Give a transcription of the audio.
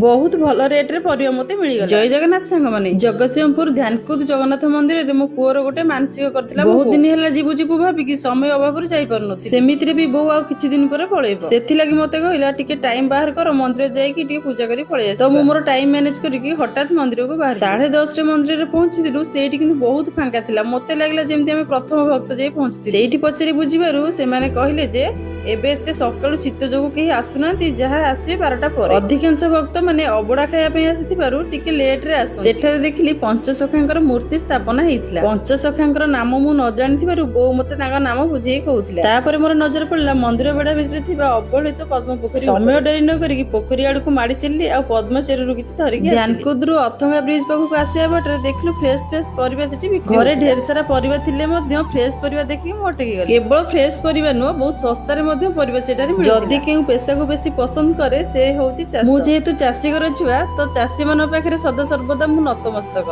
ବହୁତ ଭଲ ରେଟରେ ପରିବା ମତେ ମିଳିଗଲା। ଜୟ ଜଗନ୍ନାଥ ସାଙ୍ଗମାନେ। ଜଗତସିଂହପୁର ଧ୍ୟାନକୁଦ ଜଗନ୍ନାଥ ମନ୍ଦିରରେ ମୋ ପୁଅର ଗୋଟେ ମାନସିକ କରିଥିଲା। ବହୁତ ଦିନ ହେଲା ଯିବୁ ଯିବୁ ଭାବିକି ସମୟ ଅଭାବରୁ ଯାଇପାରୁନଥିଲି। ସେମିତିରେ ବି ବୋଉ ଆଉ କିଛି ଦିନ ପରେ ପଳେଇବ, ସେଥିଲାଗି ମତେ କହିଲା, ଟିକେ ଟାଇମ ବାହାର କର, ମନ୍ଦିର ଯାଇକି ଟିକେ ପୂଜା କରି ପଳେଇ ଆସିବା। ତ ମୁଁ ମୋର ଟାଇମ ମ୍ୟାନେଜ କରିକି ହଠାତ୍ ମନ୍ଦିରକୁ ବାହାରି 10:30ରେ ମନ୍ଦିରରେ ପହଞ୍ଚିଥିଲୁ। ସେଇଠି କିନ୍ତୁ ବହୁତ ଫାଙ୍କା ଥିଲା। ମତେ ଲାଗିଲା ଯେମିତି ଆମେ ପ୍ରଥମ ଭକ୍ତ ଯାଇ ପହଞ୍ଚିଥିଲୁ। ସେଇଠି ପଚାରି ବୁଝିବାରୁ ସେମାନେ କହିଲେ ଯେ ଏବେ ଏତେ ସକାଳୁ ଶୀତ ଯୋଗୁ କେହି ଆସୁନାହାନ୍ତି, ଯାହା ଆସିବେ 12ଟା ପରେ। ଅଧିକାଂଶ ଭକ୍ତ ମାନେ ଅବଡା ଖାଇବା ପାଇଁ ଆସିଥିବାରୁ ଟିକେ ଲେଟ ରେ ଆସନ୍ତି। ସେଠାରେ ଦେଖିଲି ପଞ୍ଚସଖାଙ୍କର ମୂର୍ତ୍ତି ସ୍ଥାପନା ହେଇଥିଲା। ପଞ୍ଚସଖାଙ୍କର ନାମ ମୁଁ ନ ଜାଣିଥିବାରୁ ବୋଉ ମତେ ତାଙ୍କ ନାମ ବୁଝେଇ କହୁଥିଲା। ତାପରେ ମୋର ନଜର ପଡିଲା ମନ୍ଦିର ବେଢା ଭିତରେ ଥିବା ଅବହେଳିତ ପଦ୍ମ ପୋଖରୀ। ସମୟ ଡେରି ନ କରିକି ପୋଖରୀ ଆଡକୁ ମାଡି ଚାଲିଲି ଆଉ ପଦ୍ମ ଚେରରୁ କିଛି ଧରିକି ଧ୍ୟାନକୁଦରୁ ଅଥଙ୍ଗା ବ୍ରିଜ ପାଖକୁ ଆସିବା ବାଟରେ ଦେଖିଲୁ ଫ୍ରେଶ ଫ୍ରେଶ ପରିବା ସେଠି ବିକ୍ରି। ଘରେ ଢେର ସାରା ପରିବା ଥିଲେ ମଧ୍ୟ ଫ୍ରେଶ ପରିବା ଦେଖିକି ମୁଁ ଅଟକି ଗଲି। କେବଳ ଫ୍ରେଶ ପରିବା ନୁହଁ, ବହୁତ ଶସ୍ତାରେ ମଧ୍ୟ ପରିବା ସେଠାରେ ମିଳୁଥିଲା। ଯଦି କେଉଁ ପେଶାକୁ ବେଶୀ ପସନ୍ଦ କରେ, ସେ ହଉଛି ଚାଷ। ମୁଁ ଯେହେତୁ ଚାଷୀ ଘର ଛୁଆ, ତ ଚାଷୀ ମାନଙ୍କ ପାଖରେ ସଦା ସର୍ବଦା ମୁଁ ନତମସ୍ତକ।